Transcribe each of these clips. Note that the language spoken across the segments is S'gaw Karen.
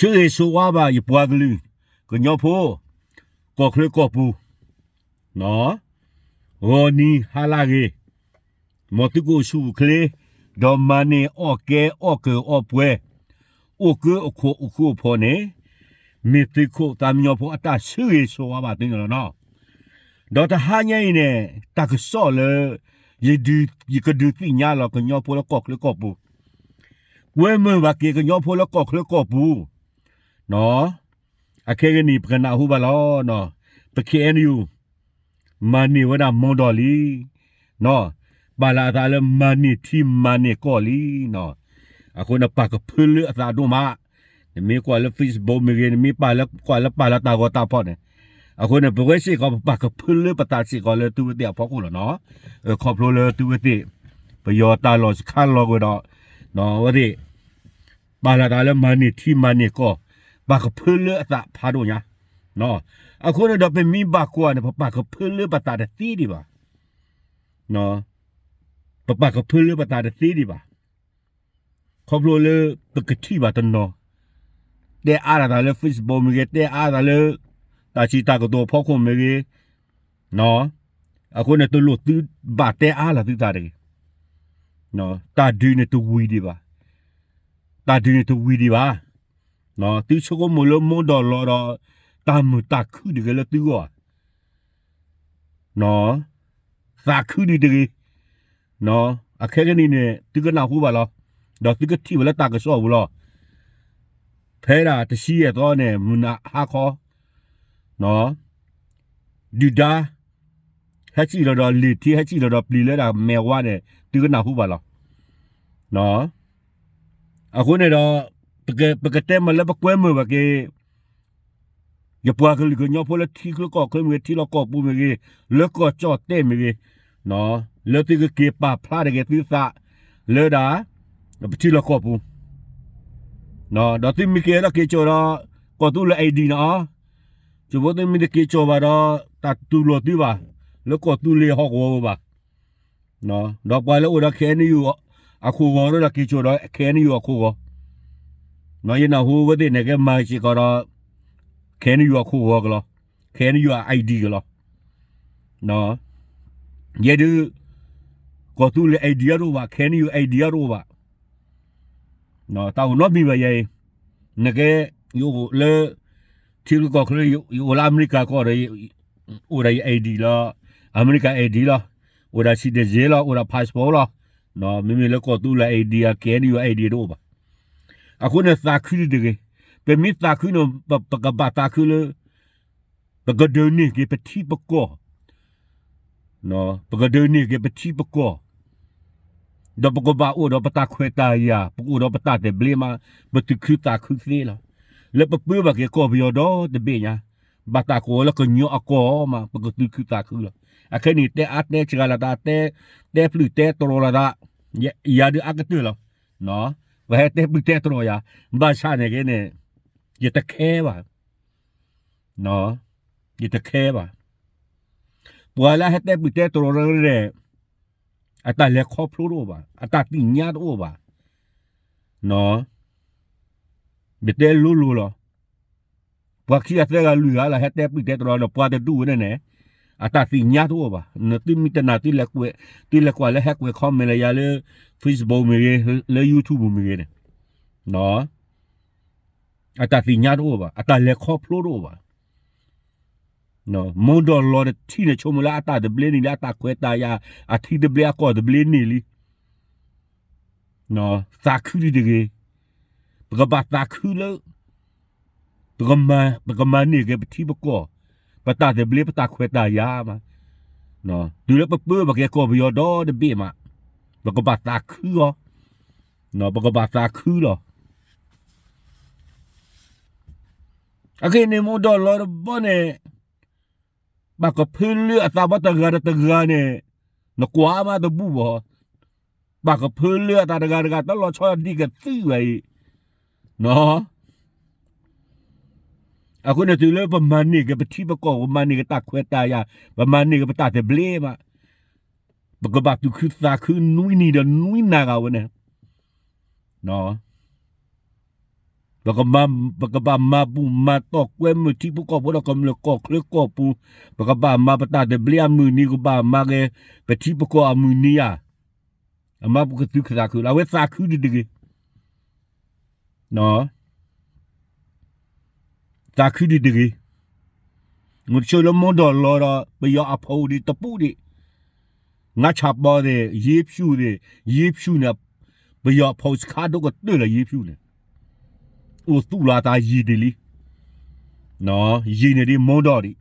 ဆၢဂ့ၤဆိဝါဘၣ်ယပှၤကလုာ် ကညီဖိ ကီၢ်ချၢကီၢ်ပူၤ, ဂီၤနံၤဟါလၢဂ့ၤ, မ်သုကအိၣ်ဆူၣ်အိၣ်ချ့, ဒီးမၤန့ၢ်အီၣ်ကဲအီၣ်ကၢၤအီၣ်ပှဲၤ, အိၣ်ကၢအိၣ်ခိးအိၣ်ဃူအိၣ်ဖိးန့ၣ်, မ့ၢ်သုးခိၣ်သးမံညီဖိအတၢ်ဆၢဂ့ၤဆိဝါဘၣ်သုန့ၣ်လီၤနီၤ. ဒီးတဟါညါအံၤန့ၣ် တၢ်ကစီၣ်လၢ ယဒုး ယကဒုးသ့ၣ်ညါလီၤကညီဖိလၢကီၢ်ချၢကီၢ်ပူၤ, ကွဲမုာ်ဘၣ်က့ၤကညီဖိလၢကီၢ်ချၢကီၢ်ပူၤ, အခဲကနံၣ် ပကနၢ်ဟူဘၣ်လီၤ, ပ ခ့ၣ်အဲၣ်ယူၣ် မၤန့ၢ်ဝဲဒၣ်မီဒီၣ်လံ, ပာ်လၢအသးလၢမၤန့ၢ်ထံမၤန့ၢ်ကီၢ်လံနီၤ. အဃိန့ၣ် ပာ်ကဖၢလၢအသးဒိၣ်မး, နမ့ၢ်ကွၢ်လၢ Facebook မ့ၢ်ဂ့ၤ, နမ့ၢ်ပာ်လၢကွၢ်လၢပာ်လၢတၢ်ဂီၤတၢ်ဖီၣ်န့ၣ်, အဃိန့ၣ် ပဝဲစ့ၢ်ကီး ပပာ်ကဖၢလၢပသးစ့ၢ်ကီးလၢသုဝဲသ့ၣ်အဖီခိၣ်လီၤနီၤ. ခီဖျိလၢသုဝဲသ့ၣ် ပယီၤတၢ်လီၢ်စခါလီၤကွံာ်ဒီး အဝဲသ့ၣ် ပာ်လီၤသးလၢမၤန့ၢ်ထံမၤန့ၢ်ကီၢ်, ပာ်ကဖၢလၢအသးဖးဒိၣ်ညါ. အဃိန့ၣ်ဒီး ပမ့ၢ်ဘၣ်ကွၢ်န့ၣ် ပပာ်ကဖၢလၢပသးတသ့ဒံးဘၣ်, ပပာ်ကဖၢလၢပသးတသ့ဒံးဘၣ်. ခီဖျိလၢပကထံၣ်ဘၣ်တနီၤ တဲအါလီၤသးလၢ Facebook မ့ၢ်ဂ့ၤ, တဲအါလီၤသးလၢ တၢ်စံးတၢ်ကတိၤအဖီခိၣ်မ့ၢ်ဂ့ၤ, အဃိန့ၣ် တလိၣ်သုဘၣ်တဲအါလီၤသုသးတဂ့ၤ. တၢ်ဒုးန့ၣ်တဝံၤဒံးဘၣ်, တၢ်ဒုးန့ၣ်တဝံၤဒံးဘၣ်. သုဆိကမိၣ်လၢမီဒီၣ်လီၤဒီး တၢ်မုာ်တၢ်ခုၣ်တဂ့ၤလၢသုဂီၢ်ဧါ. သးခုဒံးတဂ့ၤ. အခဲကနံၣ်န့ၣ် သုကနၢ်ဟူဘၣ်လီၤ. ဒီးသုကထံၣ်ဝဲလၢတၢ်ကစီၣ်ပူၤလီၤ. ဖဲဒၣ်တဆံယဲၢ်သီန့ၣ် မုၢ်နၤဟါခီ ဒုၣ်ဒါ ဟဲစံၣ်လီၤဒီးလံာ်ထံ ဟဲစံၣ်လီၤဒီးပျံၤလၢဒၣ်မဲာ်ဝါန့ၣ် သုကနၢ်ဟူဘၣ်လီၤ. အဃိန့ၣ်ဒီး ပကတဲမ့ၢ်လၢပကွဲမုာ်ဘၣ်က့ၤ ယပှၤကလုာ်ကညီဖိလၢထံချၢကီၢ်ချၢမ့ၢ်ဂ့ၤ, ထံလီၢ်ကီၢ်ပူၤမ့ၢ်ဂ့ၤ, လၢကီၢ်ကၠီၣ်တဲၣ်မ့ၢ်ဂ့ၤ, လၢသုကက့ၤပာ်ဖျါတဂ့ၤသုသး လၢဒၣ် ပထံလီၢ်ကီၢ်ပူၤ, ဒီးသုမ့ၢ်က့ၤဒီးက့ၤစိာ်ဒီး ကီၢ်သူလ့ၤ ID န့ၣ်အီၤ, ကၠိဖိသုမ့ၢ်တက့ၤစိာ်ဘၣ်ဒီး တၢ်တူၢ်လိာ်သုဘၣ် လၢကီၢ်သူလ့ၤဟီၣ်ကဝီၤဘၣ်. ဒီးပှၤလၢအိၣ်ဒီး KNU အခိၣ်ဂီၤဒီးက့ၤစိာ်ဒီး KNU အခိၣ်ဂီၤ, ယနၢ်ဟူဝဲသ့ၣ်န့ၣ် ကမၤစ့ၢ်ကီးဒီး KNU အခိၣ်ဂီၤကလီၤ, KNU အ ID ကလီၤ. ယဲဒုး ကီၢ်သူလ့ၤ ID တအိၣ်ဘၣ်, KNU ID တအိၣ်ဘၣ်. တၢ်အိၣ်နီတမံၤဘၣ်ယဲအံၤ, နကဲ ယအိၣ်လၢ ထံချၢကီၢ်ချၢ ယအိၣ်လၢအမဲရကၤကီၢ်ဒီး အိၣ်ဒီးယ ID လီၤ, အမဲရကၤ ID လီၤ, အိၣ်ဒီး citizen လီၤ, အိၣ်ဒီး passport လီၤ. မ့မ့ၢ်လၢကီၢ်သူလ့ၤ ID အ KNU ID တအိၣ်ဘၣ်. အဃိန့ၣ်သးခုဒံးတဂ့ၤ. ပမ့ၢ်သးခုန့ၣ် ပကဘၣ်သးခုလၢ ပကဒုးန့ၢ်က့ၤပထံပကီၢ်, ပကဒုးန့ၢ်က့ၤပထံပကီၢ်, ဒီးပကဘၣ်အိၣ်ဒီးပတၢ်ခွဲးတၢ်ယာ်, ပကအိၣ်ဒီးပတၢ်သဘျ့မး, ပသူၣ်ခုသးခုသ့လီၤ. လၢပပၢဘၣ်က့ၤကီၢ်ပယီၤဒီတဘ့ၣ်ညါ, ဘၣ်တၢ်ကိးဝဲလၢကညီအကီၢ်မး, ပကသူၣ်ခုသးခုလီၤ. အခဲအံၤ တဲအါတဲစှၤလိာ်သး, တဲပျုၢ်တဲတြီၤလိာ်သး, ယၤဒုးအါကတၢၢ်လီၤ. ပဟဲတဲပျုၢ်တဲတြီၤယၤ, ဘၣ်ဆၣ်န့ၣ်က့န့ၣ် ယတခဲဘၣ်, ယတခဲဘၣ်. ပှၤလၢအဟဲတဲပျုၢ်တဲတြီၤန့ၣ် အတၢ်လဲၤခီဖျိတအိၣ်ဘၣ်, အတၢ်သ့ၣ်ညါတအိၣ်ဘၣ်. ယတဲလိၤလိၤလီၤ. ပှၤခံဂၤသၢဂၤလွံၢ်ဂၤလၢဟဲတဲပျုၢ်တဲတြီၤဒီး ပှၤတဒူၣ်ဝဲန့ၣ်န့ၣ် အတၢ်သ့ၣ်ညါတအိၣ်ဘၣ်. နသုမ့ၢ်တနာ် သုလဲၤကွၢ်လၢဟဲကွဲး comment လၢယၤလၢ Facebook မ့ၢ်ဂ့ၤ, လၢ YouTube မ့ၢ်ဂ့ၤန့ၣ်, အတၢ်သ့ၣ်ညါတအိၣ်ဘၣ်, အတၢ်လဲၤခီဖျိတအိၣ်ဘၣ်. မီဒီၣ်လီၤတထံၣ်န့ၣ် ဆိကမိၣ်လၢအတၢ်သဘျ့န့ၣ်လံ, အတၢ်ခွဲးတၢ်ယာ်, အထံသဘျ့အကီၢ်သဘျ့န့ၣ်လံ. သးခုဒံးတဂ့ၤ. ပကဘၣ်သးခုလၢ ပကမၤန့ၢ်က့ၤပထံပကီၢ်, ပတၢ်သဘျ့ ပတၢ်ခွဲးတၢ်ယာ်မး. တုၤလၢပပၢဘၣ်က့ၤကီၢ်ပယီၤဒီတဘ့ၣ်မး, ပကဘၣ်သးခုအီၤ, ပကဘၣ်သးခုလီၤ. အခဲအံၤန့ၣ် မီဒီၣ်လီၤတဘီန့ၣ် ပာ်ကဖၢလၢအသးဘီတဂၤဒီးတဂၤန့ၣ် နကွၢ်မးတဘူၣ်ဘၣ်. ပာ်ကဖၢလၢအသးတဂၤတဂၤ တလီၤဆီဒံးကသုးဝဲအံၤ. အဃိန့ၣ် တုၤလၢပမၤန့ၢ်က့ၤပထံပကီၢ်, ပမၤန့ၢ်က့ၤတၢ်ခွဲးတၢ်ယာ်, ပမၤန့ၢ်က့ၤပတၢ်သဘျ့မး, ပကဘၣ်သူၣ်ခုသးခုနွံနံၤဒီးနွံနၤဂၤဝဲန့ၣ်. ပကမၤ, ပကဘၣ်မၤဘူၣ်မၤတီၢ်ကွဲမုာ်ထံဖိကီၢ်ဖိဒီးကမျၢၢ်ကီၢ်ချၢကီၢ်ပူၤ, ပကဘၣ်မၤပတၢ်သဘျ့အမုၢ်နံၤ ကဘၣ်မၤက့ၤပထံပကီၢ်အမုၢ်နံၤဧါ. အမၤပကသူၣ်ခုသးခုလီၤ. အဝဲသးခုဒံးတဂ့ၤ. သးခုဒံးတဂ့ၤ. မုၢ်တဆိလၢမီဒီၣ်လီၤဒီး ပယီၤအဖီဒံးတပူၤဒံး, ငါဆၣ်ပီသ့ၣ် ယ့ဖြူသ့ၣ်, ယ့ဖြူန့ၣ် ပယီၤအဖီစခါဒိၣ်ကတၢၢ်လီၤ ယ့ဖြူန့ၣ်, အိၣ်သူၣ်လီၤအသးယံာ်ဒံးလံ. ယံာ်န့ၣ်ဒ်မီဒီၣ်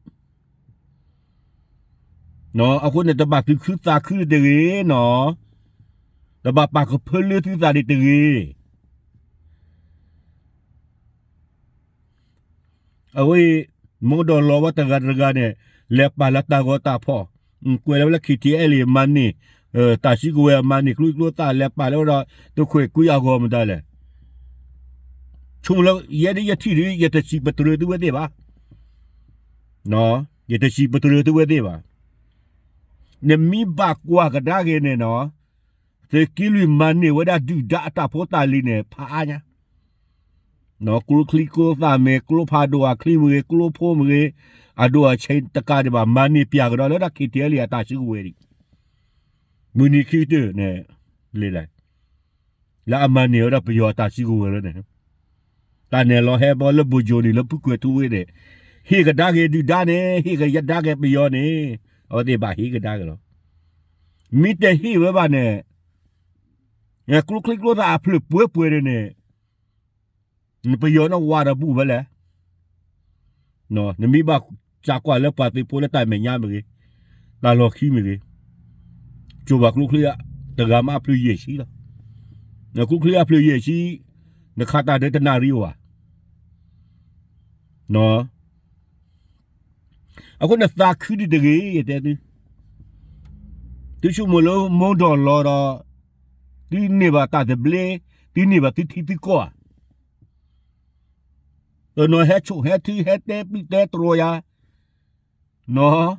ဒံး. အဃိန့ၣ် တဘၣ်သူၣ်ခုသးခုတဂ့ၤနီၤ, တဘၣ်ပာ်ကဖၢလၢသုသးဒံးတဂ့ၤ. အဝဲအံၤ မီဒီၣ်လီၤဝဲတဂၤတဂၤန့ၣ် လဲၤပာ်လၢတၢ်ဂီၤတၢ်ဖီၣ်, ကွဲးလၢဝဲလၢ ခံထံအဲလ့ၣ် မၤန့ၢ်, တၢ်စုကဝဲၤမၤန့ၢ်ကျိချံကျိသၣ် လဲၤပာ်လၢဝဲဒီး သုးခိၣ်ကွံအဂီၢ်မတၤလဲၣ်. ဆိကမိၣ်လၢ ယဲဒ်ယထံၣ်ဒ် ယတစံးပတြၢၤသုဝဲသ့ၣ်ဘၣ်. ယတစံးပတြၢၤသုဝဲသ့ၣ်ဘၣ်. နမ့ၢ်ဘၣ်ကွၢ်ကဒါက့ၤန့ၣ်နီၤ, သုးက့လွံၢ်မၤန့ၢ်ဝဲဒၣ်ဒုၣ်ဒါအတၢ်ဖိတၢ်လံၤန့ၣ် ဖးအါညါ ကျိချံကျိသၣ်မ့ၢ်ဂ့ၤ, ကျိဖးဒိၣ်အချံမ့ၢ်ဂ့ၤ, ကျိဖိမ့ၢ်ဂ့ၤ, အဒိၣ်အဆံးတကးဒံးဘၣ် မၤန့ၢ်ပၠးကဒီးလၢဒၣ် ခံထံအဲလ့ၣ် အတၢ်စုကဝဲၤဒံး. မုၢ်နံၤခံကတၢၢ်န့ၣ် လၢအမၤန့ၢ်ဝဲဒၣ်ပယီၤအတၢ်စုကဝဲၤလၢန့ၣ်, တၢ်နဲၣ်လီၤဟဲဘီလၢဘိၣ်ကၠိန့ၣ် လၢဖုကွဲၤထူဝ့န့ၣ်, ဟ့ၣ်ကဒါက့ၤဒုၣ်ဒါန့ၣ် ဟ့ၣ်ကဒါက့ၤပယီၤန့ၣ်, အဝဲသ့ၣ်ဘၣ်ဟ့ၣ်ကဒါက့ၤလီၤ. မ့ၢ်တဟ့ၣ်ဝဲဘၣ်န့ၣ် ကျိချံကျိသၣ်အဖျၢၣ်ပှဲၤပှဲၤန့ၣ်န့ၣ်, ပယီၤန့ၣ်ဝးဒီးဘူၣ်ဖဲလဲၣ်. နမ့ၢ်ဘၣ်စးကွၢ်လၢပှၤသုးဖိလၢတၢ်မဲာ်ညါမ့ၢ်ဂ့ၤ, တၢ်လီၢ်ခံမ့ၢ်ဂ့ၤ, ကၠိဘၣ်ကျိချံတဂၤမးအဖျၢၣ်ယဲၢ်ဆံလီၤ. ကျိချံအဖျၢၣ်ယဲၢ်ဆံ, နခးတၢ်ဒၢတနၣ်ရံၣ်အိၣ်ဘၣ်. အဃိန့ၣ်သးခုဒံးတဂ့ၤ ယတဲသု, သုဆိကမိၣ်လၢမီဒီၣ်လီၤဒီး သုန့ၢ်ဘၣ်တၢ်သဘျ့, သုန့ၢ်ဘၣ်သုထံသုကီၢ်ဧါ. တနီၤဟဲဆိၣ်ဟဲထုဟဲတဲပျုၢ်တဲတြီယၤ, နီၤ,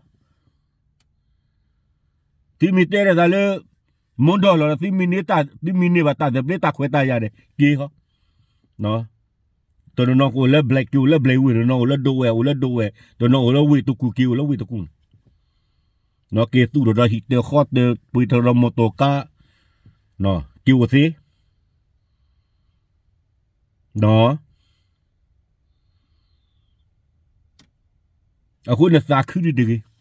သုမ့ၢ်တဲဒီးသးလၢ မီဒီၣ်လီၤဒီး သုမ့ၢ်န့ၢ်ဘၣ်တၢ်သဘျ့တၢ်ခွဲးတၢ်ယာ်န့ၣ် က့ၤဟီ, တနီၤနီၤကအိၣ်လၢဘျဲးက့ၤအိၣ်လၢဘျဲးဝ့ၢ်, တနီၤအိၣ်လၢဒိဝဲၢ်အိၣ်လၢဒိဝဲၢ်, တနီၤအိၣ်လၢဝ့ၢ်တကူၣ်က့ၤအိၣ်လၢဝ့ၢ်တကူၣ်န့ၣ်, က့ၤသူၣ်ထီၣ်ဒီးဟံၣ်တၢၤဃီတၢၤ ပှ့ၤထီၣ်ဒီးမီၢ်တီၢ်ကါ, က့ၤအိၣ်သ့ အဃိန့ၣ်သးခုဒံးတဂ့ၤ.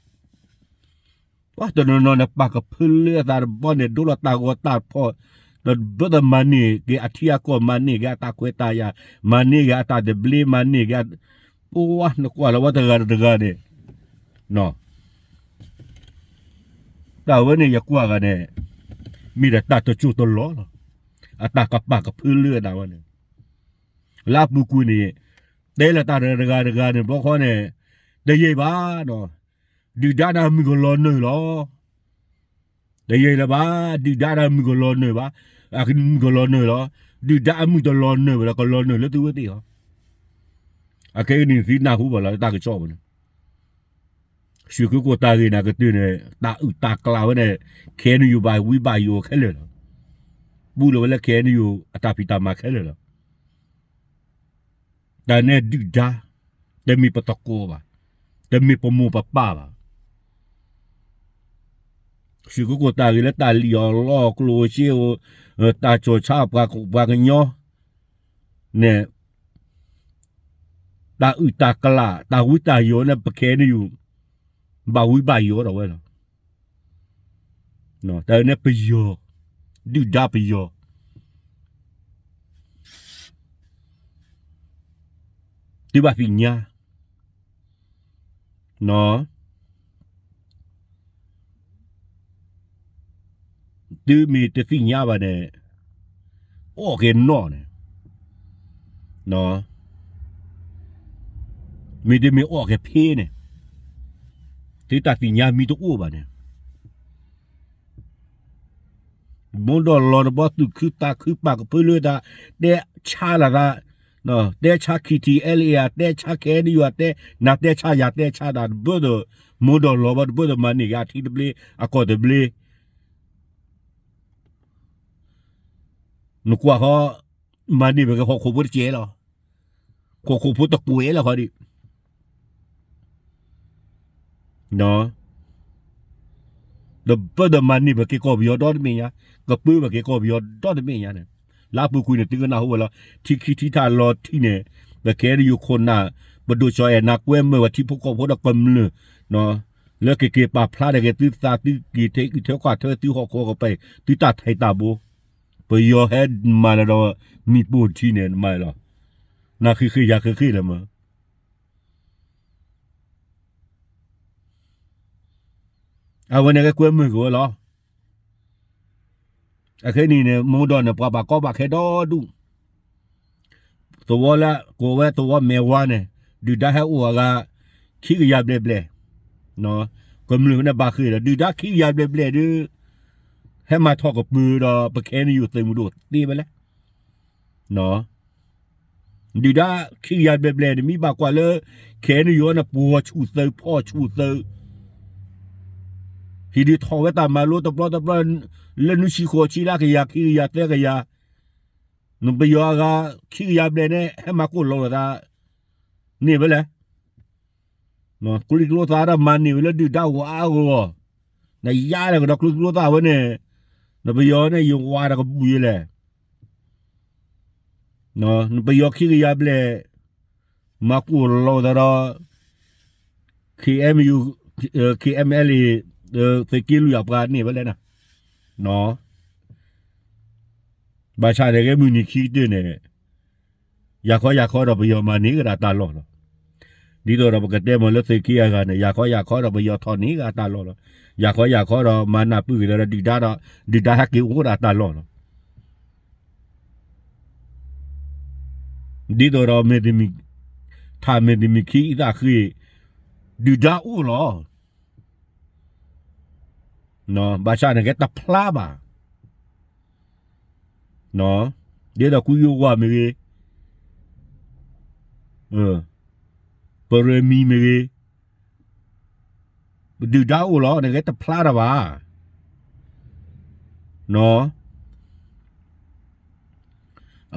ပှၤတနီၤနီၤန့ၣ် ပာ်ကဖၢလၢအသးတဘီန့ၣ် ဒိလီၤတၢ်ဂီၤတၢ်ဖီၣ်, ဒီးဘၣ်သးမၤန့ၢ်က့ၤအထံအကီၢ်, မၤန့ၢ်က့ၤအတၢ်ခွဲးတၢ်ယာ်, မၤန့ၢ်က့ၤအတၢ်သဘျ့, မၤန့ၢ်က့ၤ, ပှၤနကွၢ်လၢဝဲတဂၤတဂၤန့ၣ်, တၢ်ဝဲန့ၣ်ယကွၢ်ဂၤန့ၣ် မ့ၢ်ဒီးတၢ်တစိၢ်တလီၢ်လီၤ. အတၢ်ကပာ်ကဖၢလၢအသးဝဲန့ၣ် လၢအပူၤကွံာ်န့ၣ် တဲလၢတၢ်တဂၤတဂၤန့ၣ် ဘီခီန့ၣ် တယံာ်ဘၣ်နီၤ, ဒုၣ်ဒါန့ၣ်မုၢ်ကလီၤနုာ်လီၤ. တယံာ်လၢၤဘၣ်, ဒုၣ်ဒါန့ၣ်မုၢ်ကလီၤနုာ်ဘၣ်, အမုၢ်ကလီၤနုာ်လီၤ. ဒုၣ်ဒါအမုၢ်တလီၤနုာ်ဘၣ်ဒီး ကလီၤနုာ်လၢသုဝဲသ့ၣ်လီၤ. အခဲကနံၣ်သုနၢ်ဟူဘၣ်လီၤ တၢ်ကစီၣ်ဝဲန့ၣ် ရွှေကုက္ကို တၢ်ဂ့ၢ်န့ၣ်ကတၢၢ်န့ၣ် တၢ်အုၣ်တၢ်ကျၢ်ဝဲန့ၣ် ခဲအံၤန့ၣ် ဘၣ်ဝံဘၣ်ယိၤခဲလၢာ်လီၤ. ပူလီၤဝဲလၢ ခဲအံၤန့ၣ် အတၢ်ဖံးတၢ်မၤခဲလၢာ်လီၤ. တၢ်န့ၣ်ဒုၣ်ဒါ, တမ့ၢ်ပသကိးဘၣ်, တမ့ၢ်ပမိၢ်ပပၢ်ဘၣ်. ရွှေကုက္ကို တၢ်ဂ့ၢ်လၢတၢ်လံၣ်အီၣ်လီအီၣ်ကျိၣ်စ့အိၣ်, တၢ်ကၠီၣ်ဆါပှၤကညီ န့ၣ် တၢ်အုၣ်တၢ်ကျၢ် တၢ်ဝံတၢ်ယိၤန့ၣ် ပခဲအံၤန့ၣ် ဘၣ်ဝံဘၣ်ယိၤဒီးဝဲလီၤ. တၢ်န့ၣ်ပယီၤ, ဒုၣ်ဒါပယီၤ, သုဘၣ်သ့ၣ်ညါ သုမ့ၢ်တသ့ၣ်ညါဘၣ်န့ၣ် အီၣ်က့ၤနီၣ်န့ၣ်, မ့တမ့ၢ်အီၣ်က့ၤဖ့န့ၣ်, သုတၢ်သ့ၣ်ညါမ့ၢ်တအိၣ်ဘၣ်န့ၣ် မီဒီးလီၤတဘီ သူၣ်ခုသးခု ပာ်ကဖၢလၢတၢ် တဲဆါလၢတၢ်, တဲဆါ ခံထံအဲလ့ၣ် ဧါ, တဲဆါ ခဲအံၤန့ၣ် ယွၤတဲ, နၤတဲဆါ ယၤတဲဆါ တၢ်တဘၣ်ဒီး မီဒီးလီၤဘၣ်တဘၣ်ဒီး မၤန့ၢ်က့ၤအထံတဘျ့ အကီၢ်တဘျ့ နကွၢ်ဃီ မၤန့ၢ်ဘၣ်က့ၤဟီၣ်ခိၣ်ဖိတကဲလီၤ. ခိၣ်ခိၣ်ဖိတကွဲးလၢၤဃီဒံး, ဒီးပၢၢ်ဒီးမၤန့ၢ်ဘၣ်က့ၤကီၢ်ပယီၤဒီတဘ့ၣ်ညါ, ကပၢဘၣ်က့ၤကီၢ်ပယီၤဒီတဘ့ၣ်ညါန့ၣ်, လၢအပူၤကွံာ်န့ၣ် သုကနၢ်ဟူဝဲလီၤ. ထံခံထံထးလီၤထံန့ၣ်, ပကဲဒၣ်ယိၤခိၣ်နၢ်, ပဒိၣ်စီၤအဲၣ်နၤကွဲမုာ်ဝဲထံဖိကီၢ်ဖိဒီးကမျၢၢ်, လၢကက့ၤပာ်ဖျါထီၣ်က့ၤသုသး သုက့ၤထဲအံၤထဲကွၢ်ထွဲ သုဟီၣ်ခိၣ်ကပၤ, သုတၢ်ထံၣ်တၢ်ဘိ, ပယီၤဟဲမၤလၢၤဒီးမံၤပိၢ်ထံန့ၣ် မၤလီၤ, နဃ့ဃ့ယၤဃ့ဃ့လၢၤမး အဝဲန့ၣ်ကကွဲမုာ်က့ၤဝဲလီၤ. အခဲအံၤန့ၣ် မိၢ်ဒီးန့ၣ် ပှၤဘၣ်ကီဘၣ်ခဲဒီဒူၣ်, သဝီလၢကိးဝဲသဝီမဲာ်ဝါန့ၣ်, ဒုၣ်ဒါဟဲအိၣ်အဂၤ ခံကယၤဘျဲၣ်ဘျဲၣ်, ကမျၢၢ်န့ၣ်ဘၣ်ဃ့ၢ်ဒီး ဒုၣ်ဒါခံကယၤဘျဲၣ်ဘျဲၣ်ဒီး ဟဲမၤထီၣ်ကပၢၤဒီး ပခဲအံၤန့ၣ်ယိၤသုးမုၢ်ဒိၣ်သ့ဝဲလဲၣ် ဒုၣ်ဒါခံကယၤဘျဲၣ်ဘျဲၣ်န့ၣ် မ့ၢ်ဘၣ်ကွၢ်လၢ ခဲအံၤန့ၣ်ယိၤန့ၣ် ပှီၤဆူၣ်သုး ဖီၣ်ဆူၣ်သုး, ဟံးဒုးထီၣ်ဝဲတၢ်မၤလိတဘျီတဘျီ, လၢနွံဆံဃိးဆံလၢကယၤခံကယၤသၢကယၤ, နပယီၤအဂၤ ခံကယၤဘျဲၣ်န့ၣ် ဟဲမၤကိၢ်လီၤလိာ်သး န့ၢ်ဝဲလဲၣ် ကျိချံကျိသၣ်ဒီးမၤန့ၢ်ဝဲလၢဒုၣ်ဒါဝးအဂီၢ်, နယါဒီးကဒီးကျိချံကျိသၣ်ဝဲန့ၣ်, နပယီၤန့ၣ် ယဝၤဒီးကဘူၣ်ယဲလဲၣ်, နပယီၤခံကယၤဘျဲၣ်, မၤကိၢ်လီၤသးဒီး KNU, KNLA, သုးက့လွံၢ်အပှၤန့ၢ်ဝဲလဲၣ်နၤ, ဘၣ်ဆၣ်န့ၣ်ကဲမုၢ်နံၤခံကတၢၢ်န့ၣ် ယၤခီယၤခီဒီးပယီၤမၤန့ၢ်ကဒါတၢ်လီၢ်လီၤ. ဒ်သိးဒီးပကတဲမ့ၢ်လၢသုးက့အဂၤန့ၣ် ယၤခီယၤခီဒီးပယီၤထီၣ်န့ၢ်ကဒါတၢ်လီၢ်လီၤ. ယၤခီယၤခီဒီးမၤနၢ်ပၢၢ်က့ၤလၢဒုၣ်ဒါဒီး ဒုၣ်ဒါဟဲက့ၤအိၣ်ကဒါတၢ်လီၢ်လီၤ. ဒ်သိးဒီးမ့ၢ်တမံၤ, ထးမ့ၢ်တမံၤခံအံသးဃ့, ဒုၣ်ဒါအိၣ်လီၤ. ဘၣ်ဆၣ်န့ၣ်ကဲတဖျါဘၣ်. ဒ်သိးကွံယိဝါမ့ၢ်ဂ့ၤ, ပရၢမံၤမ့ၢ်ဂ့ၤ, ဒုၣ်ဒါအိၣ်လီၤန့ၣ်ကဲတဖျါတၢ်ဘၣ်.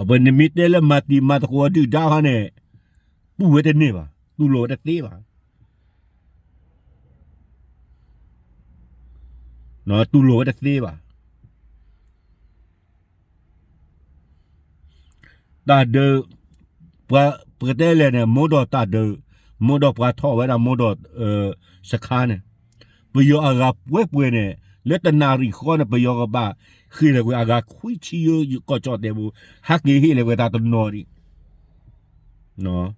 ပနမ့ၢ်တဲလၢမၤတံၤမၤသကိးဒုၣ်ဒါခါန့ၣ်, ပူၢ်ဝဲတန့ၢ်ဘၣ်, တူၢ်လိာ်ဝဲတသ့ဘၣ်. တူၢ်လိာ်ဝဲတသ့ဘၣ်. တၢ်ဒုး, ပှၤ, ပကတဲလဲၣ်န့ၣ် မိၢ်ဒီးတၢ်ဒုး, မိၢ်ဒီးပှၤထီၣ်ဝဲဒၣ်မိၢ်ဒီး, စခါန့ၣ်, ပယီၤအဂၤပှဲၤပှဲၤန့ၣ်, လၢတနၣ်ရံၣ်ဃီန့ၣ် ပယီၤကဘၣ်ဃ့ၢ်လၢၤကွံာ်အဂၤခွံဆံယိကီၢ်ကၠီၣ်တဲာ်ပူၤ, ဟဲက့ၤဟ့ၣ်လၢၤကွံာ်တၢ်တနီၤဒံး.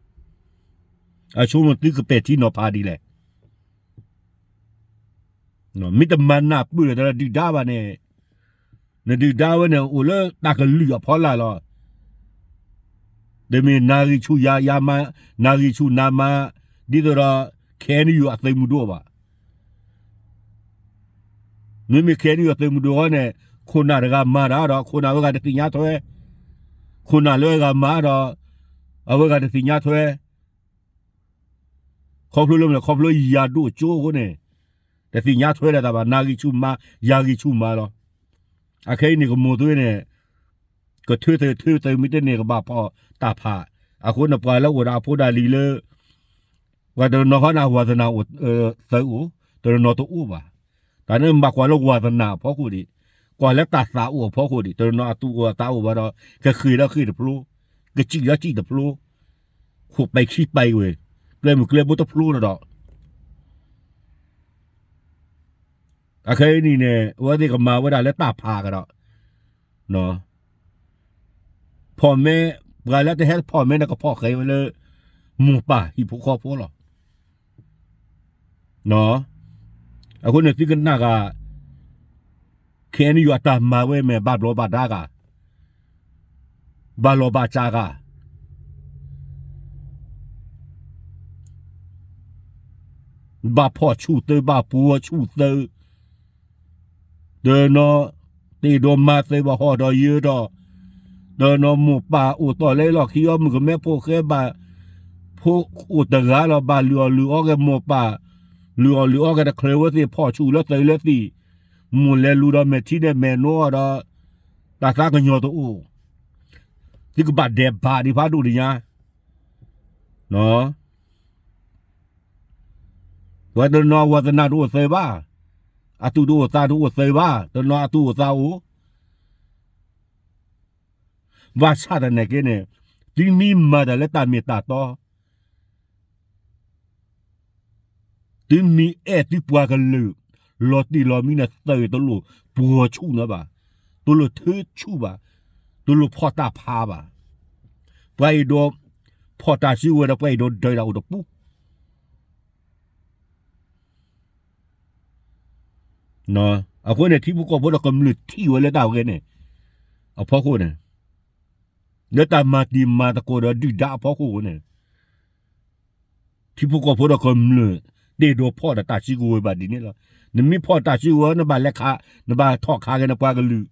အဆိကမိၣ်သုကပဲာ်ထံနီၤဖးဒ်လဲၣ်. မ့ၢ်တမၤနၢ်ပၢၢ်လၢၤတၢ်ဒုၣ်ဒါဘၣ်န့ၣ်, နဒုၣ်ဒါဝဲန့ၣ် အိၣ်လၢတၢ်ကလုာ်အဖီလာ်လီၤ. တမ့ၢ်နၢ်ဂံၢ်ဆူၣ်ယၤယၤမၤ, နၢ်ဂံၢ်ဆူၣ်နၤမၤ, ဒ်သိးဒီး ခဲအံၤန့ၣ်ယိၤအသုးမုၢ်ဒိၣ်ဘၣ်. မ့မ့ၢ်ခဲအံၤန့ၣ်ယိၤသုးမုၢ်ဒိၣ်ဃီန့ၣ်, ခိၣ်နၢ်တဂၤမၤတၢ်ဒီး ခိၣ်နၢ်ဝဲဂၤတသ့ၣ်ညါထွဲ, ခိၣ်နၢ်လၢအဂၤမၤဒီး အဝဲဂၤတသ့ၣ်ညါထွဲ. ခီဖျိလၢမနုၤလဲၣ်, ခီဖျိယၤဒိၣ်ကၠိအဃိန့ၣ်, တသ့ၣ်ညါထွဲလၢၤတၢ်ဘၣ်, နၢ်ဂံၢ်ဆူၣ်မၤ, ယၤဂံၢ်ဆူၣ်မၤလီၤ. အခဲအံၤန့ၣ် ကမိၢ်သွ့န့ၣ်, ကထၢသုးထၢသုးမ့ၢ်တန့ၢ်ကဘၣ်ဖီၣ်တၢ်ဖး, အဃိန့ၣ်ပှၤလၢအိၣ်ဒီးအဖိဒၣ်လံၤလၢ ပှၤတနီၤဃီန့ၣ် ဝၤသနၢ်အိၣ်, သုးအိၣ်, တနီၤတအိၣ်ဘၣ်. တၢ်န့ၣ်မ့ၢ်ကွၢ်လၢဝၤသနၢ်အဖီခိၣ်ဒံး, ကွၢ်လၢတၢ်သးအိၣ်အဖီခိၣ်ဒံး, တနီၤအသူၣ်အိၣ်အသးအိၣ်ဘၣ်ဒီး, ကဃ့ၢ်ဒီးဃ့ၢ်တဖျိ, ကစံၣ်ဒီးစံၣ်တဖျိ, ခိၣ်ပဲာ်ခံပဲာ်ဝဲ, ကျဲမုၢ်ကျဲဘိတဖျိလီၤဒီး အခဲအံၤန့ၣ်န့ၣ် အဝဲသ့ၣ်ကမၤဝဲဒၣ်လၢတၢ်ဖးကဒီး, ဖီၣ်မဲ, ပှၤလၢတဟဲဖီၣ်မဲန့ၣ် ကဖီၣ်ဃဲၤဝဲလၢ မိၢ်ပၢ်ဟံၣ်ဖိဃီဖိလီၤ. အဃိန့ၣ်သုကနၣ်ဂ့ၤ, ခဲအံၤန့ၣ်ယိၤအတၢ်မၤဝဲမ့ၢ်ဘၣ်ဘျီးဘၣ်ဒါဂ့ၤ, ဘၣ်လီၤဘၣ်စးဂ့ၤ, ဘၣ်ဖီၣ်ဆူၣ်သုး ဘၣ်ပှီၤဆူၣ်သုး, တနီၤ, တ့ၢ်ဒီးမၤသုးဘၣ်ဟီၣ်ဒီးယၢၤဒီး, တနီၤမိၢ်ပၢ်အိၣ်တီၢ်လၢလီၢ်ခံအီၤ မုၣ်ကမဲဖိဃဲဘၣ်, ဖိအိၣ်တဂၤလီၤ ဘၣ်လုၢ်အီၣ်လုၢ်အီက့ၤမိၢ်ပၢ်, လုၢ်အီၣ်လုၢ်အီက့ၤတချုးဝဲသ့ၣ် ဖီၣ်ဆူၣ်လၢသုးလၢသံၣ်, မိၢ်လဲၤလူၤဒီးမဲာ်ထံန့ၣ်မဲာ်နိအီၤဒီး, တၢ်သးကညီၤတအိၣ်, သုကဘၣ်ဒဲးဘးဒံးဖးဒိၣ်တညါ, ပှၤတနီၤအဝၤသနၢ်တအိၣ်သၢဘၣ်, အသူၣ်တအိၣ်သးတအိၣ်သၢဘၣ်, တနီၤအသူၣ်အိၣ်သးအိၣ်, ဘၣ်ဆၣ်သနာ်က့န့ၣ်, သုမ့ၢ်မၤတၢ်လၢတၢ်မ့ၢ်တၢ်တီ သုမ့ၢ်အဲၣ်သုပှၤကလုာ် လီၤတံၢ်လီၤမံန့ၣ် သုးတလိၣ်ပှီၤဆူၣ်န့ၣ်ဘၣ်, တလိၣ်ထၢဆူၣ်ဘၣ်, တလိၣ်ဖီၣ်တၢ်ဖးဘၣ်. ပှၤအဲၣ်ဒိးဖီၣ်တၢ်စုကဝဲၤဒီး ပှၤအဲၣ်ဒိးဒၢးတၢ်အိၣ်တပူၤ အဃိန့ၣ် ထံဖိကီၢ်ဖိဒီးကမျၢၢ်ထံၣ်ဝဲလၢတၢ်ဝဲန့ၣ် အဖီခိၣ်န့ၣ်, လၢတၢ်မၤတံၤမၤသကိးဒီးဒုၣ်ဒါအဖီခိၣ်န့ၣ်, ထံဖိကီၢ်ဖိဒီးကမျၢၢ် တအဲၣ်ဒိးဖီၣ်ဒီးတၢ်စုကဝဲၤဘၣ်ဒ်န့ၣ်လီၤ. နမ့ၢ်ဖီၣ်တၢ်စုကဝဲၤ နဘၣ်လဲၤခး, နဘၣ်ထီၣ်ခးက့ၤနပှၤကလုာ်,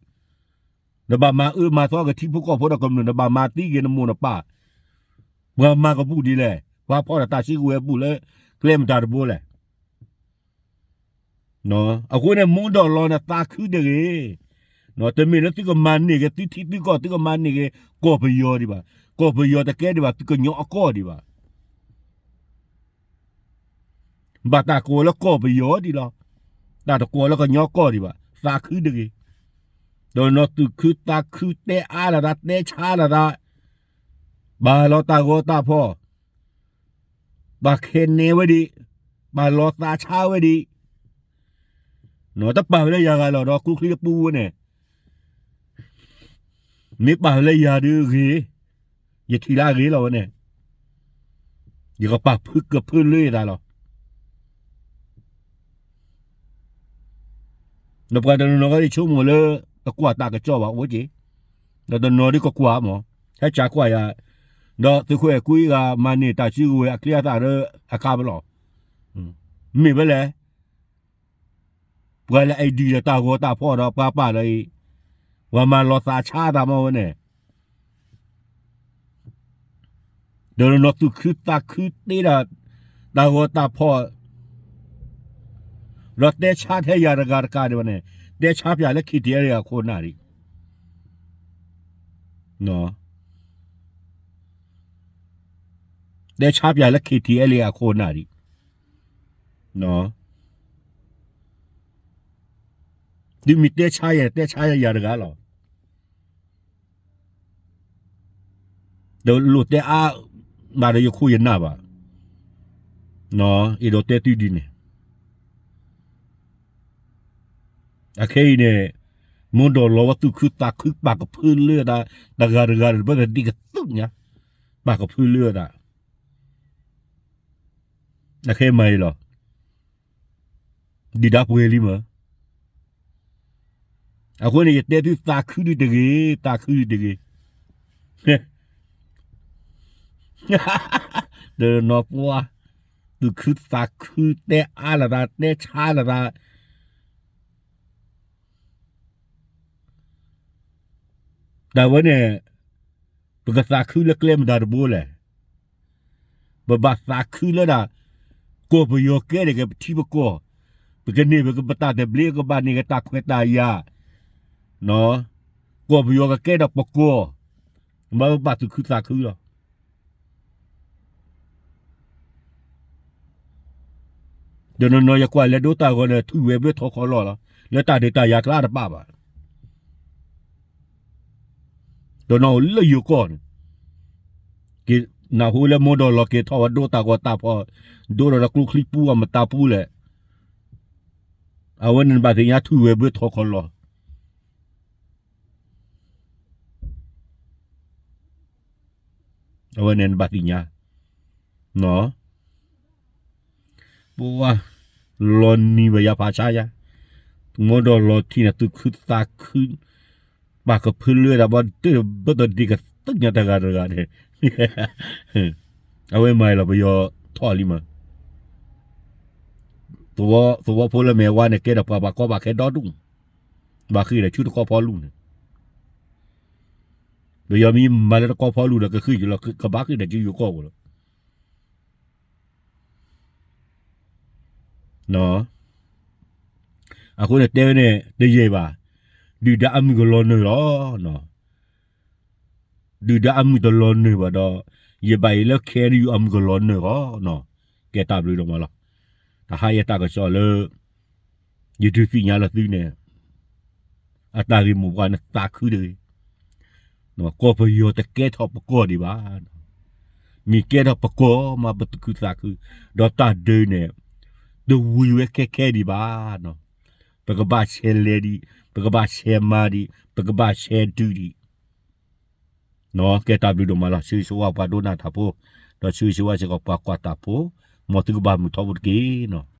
နဘၣ်မၤအၢမၤသီက့ၤထံဖိကီၢ်ဖိဒီးကမျၢၢ်, နဘၣ်မၤသံက့ၤနမိၢ်နပၢ်, ပှၤမၤကဘူၣ်ဒ်လဲၣ်, ပှၤဖီၣ်ဒီးတၢ်စုကဝဲၤဘူၣ်လၢ ကျဲမတၤတဘိလဲၣ်. အဃိန့ၣ် မိၢ်ဒီးလီၤန့ၣ်သးခုတဂ့ၤ. တမ့ၢ်လၢသုကမၤန့ၢ်က့ၤသုထံသုကီၢ်, သုကမၤန့ၢ်က့ၤကီၢ်ပယီၤဒံးဘၣ်. ကီၢ်ပယီၤတကဲဒံးဘၣ်, သုကညီအကီၢ်ဒံးဘၣ်. ဘၣ်တၢ်ကိးလၢကီၢ်ပယီၤဒံးလီၤ. တၢ်တကိးလၢကညီကီၢ်ဒံးဘၣ်. သးခုတဂ့ၤ. ဒီးနီၢ်သူၣ်ခုသးခု တဲအါလိာ်သး, တဲဆါလိာ်သး, ဘၣ်လီၤတၢ်ဂီၤတၢ်ဖီၣ်, ဘၣ်ခဲနဲဝဲဒံး, ဘၣ်လီၤသးဆါဝဲဒံး. တပာ်ဝဲလၢယၤဂၤလီၤဒီး ကျိချံတပူဝဲန့ၣ်, မ့ၢ်ပာ်ဝဲလၢယၤဒုးဂ့ၤ, ယထံၣ်လၢအဂ့ၤလီၤဝဲန့ၣ်, ယကပာ်ဖုကဖၢလၢယသးလီၤ. ဒီးပှၤတနီၤနီၤဂ့ၤဆိကမိၣ်လၢ တကွၢ်တၢ်ကစီၣ်ဘၣ်အိၣ်က့ၤ, ဒီးတနီၤဒုးကကွၢ်မး, ဟဲကၢ်ကွၢ်ယၤ, ဒီးသုးခိၣ်အဲၣ်ကူအံၤဂၤမၤန့ၢ်တၢ်စုကဝဲၤအချံအသၣ်လၢအခါဘၣ်လီၤ. မ့ၢ်ဝဲလဲၣ် ပှၤလၢအဒုးဒီးတၢ်ဂီၤတၢ်ဖီၣ်ဒီးပှၤပာ်လီၤအံၤ, ပှၤမၤလီၤသးဆါတၢ်မ့ၢ်ဝဲန့ၣ်, ဒီးနီၢ်သူၣ်ခုသးခုတ့ဒီး တၢ်ဂီၤတၢ်ဖီၣ်, ဒီးတဲဆါထဲယၤတဂၤတကးဒံးဘၣ်န့ၣ်, တဲဆါပၠးလၢ KTLA အခိၣ်နၢ်ဒံး, တဲဆါပၠးလၢ KTLA အခိၣ်နၢ်ဒံး, သုမ့ၢ်တဲဆါယၤ တဲဆါယၤတဂၤလီၤ. တလိၣ်တဲအါဘၣ်ဒီးယခိၣ်ယနၢ်ဘၣ်, အဲၣ်ဒိးတဲသုဒ်န့ၣ်, အခဲအံၤန့ၣ်, မိၢ်ဒီးလီၤဝဲသူၣ်ခုသးခုပာ်ကဖၢလၢသး, တဂၤတဂၤဒီး ဘၣ်သဒံးကသုၣ်ညါ, ပာ်ကဖၢလၢသး, အခဲမၤအံၤလီၤ. ဒုၣ်ဒါပှဲၤလံမး. အဃိန့ၣ် ယတဲသုသးခုဒုတဂ့ၤ, သးခုဒုတဂ့ၤ. တနီၤပှၤ, သူၣ်ခုသးခု တဲအါလိာ်သး တဲဆါလိာ်သး တၢ်ဝဲန့ၣ်, ပကသးခုလၢကျဲမတၤတဘိလဲၣ်. ပဘၣ်သးခုလၢဒၣ်, ကီၢ်ပယီၤကဲဒၣ်က့ၤပထံပကီၢ်, ပကန့ၢ်ပတၢ်သဘျ့ ကဘၣ်န့ၢ်က့ၤတၢ်ခွဲးတၢ်ယာ်, ကီၢ်ပယီၤကကဲဒီးပကီၢ်, မ့ၢ်ပဘၣ်သူၣ်ခုသးခုလီၤ. တနီၤနီၤယကွၢ်လဲၤဒိတၢ်ဂီၤန့ၣ် ထုးဝဲၤဘၢထီၣ်ခီလီၢ်လီၤ, လၢတၢ်ဒုးတၢ်ယၤကျါတပာ်ဘၣ်. တနီၤအိၣ်လၢယိၤကီၢ်န့ၣ်, က့ၤနၢ်ဟူလၢမိၢ်ဒီးလီၤက့ၤထီၣ်ဝဲဒိတၢ်ဂီၤတၢ်ဖီၣ်, ဒိဒီးကျိချံပူအမတၤပူလဲၣ်. အဝဲန့ၣ်နဘၣ်သ့ၣ်ညါထုးဝဲၤဘၢထီၣ်ခီလီၢ် အဝဲန့ၣ်နဘၣ်သ့ၣ်ညါ, ပဝါ, လီၤနံၤဝဲယၤဖးဆါယၤ, မိၢ်ဒီးလီၤထံန့ၣ် သူၣ်ခုသးခု, ပာ်ကဖၢလၢဒၣ်ဘၣ်တၢ်ဘၣ်သဒံးကသုၣ်ညါတဂၤတဂၤန့ၣ်, အဝဲမၤအံၤလီၤ ပယီၤထီၣ်လံမး. သဝီဖိလၢမဲာ်ဝါန့ၣ် ကဲဒီးပှၤဘၣ်ကီဘၣ်ခဲဒီဒူၣ်, ဘၣ်ဃ့ၢ်ဒီးဆူတကီဖီလူၢ်န့ၣ်, ပယီၤမ့ၢ်မၤလၢတကီဖီလူၢ်ဒီး ကဃ့ၢ်ယလီၤ ကဘၣ်ဃ့ၢ်ဒီးကယိၤကီၢ်ပူၤလီၤ. အဃိန့ၣ်တဲဝဲန့ၣ် တယံာ်ဘၣ်, ဒုၣ်ဒါအမုၢ်ကလီၤနုာ်လီၤ. ဒုၣ်ဒါအမုၢ်တလီၤနုာ်ဘၣ်ဒီး, ယဘၣ်အံၤလၢ ခဲအံၤ အမုၢ်ကလီၤနၢၤဃီ, ကဲတၢ်ဘျုးဒိၣ်မးလီၤ. တဟါယတၢ်ကစီၣ်လၢ ယဒုးသ့ၣ်ညါလၢသုန့ၣ် အတၢ်ဂ့ၢ်မိၢ်ပှၢ်န့ၣ်သးခုတဂ့ၤ, ကီၢ်ပယီၤတကဲထီၣ်ပကီၢ်ဒံးဘၣ်, မ့ၢ်ကဲထီၣ်ပကီၢ်မးပတခုသးခု, ဒီးတၢ်ဒုးန့ၣ် တဝံၤဝဲခဲခဲဒံးဘၣ်, ပကဘၣ်ဆဲးလဲၤဒံး, ပကဘၣ်ဆဲးမၤဒံး, ပကဘၣ်ဆဲးဒုးဒံး ကဲတၢ်ဘျုးဒိၣ်မးလီၤ. ဆၢဂ့ၤဆၢဝါပှၤဒိကနၣ်တၢ်ဖိ, ဒီးဆၢဂ့ၤဆၢဝါစ့ၢ်ကီးပှၤကွၢ်တၢ်ဖိ, မ်သုကဘၣ်မုာ်ထီဘိတက့ၢ်.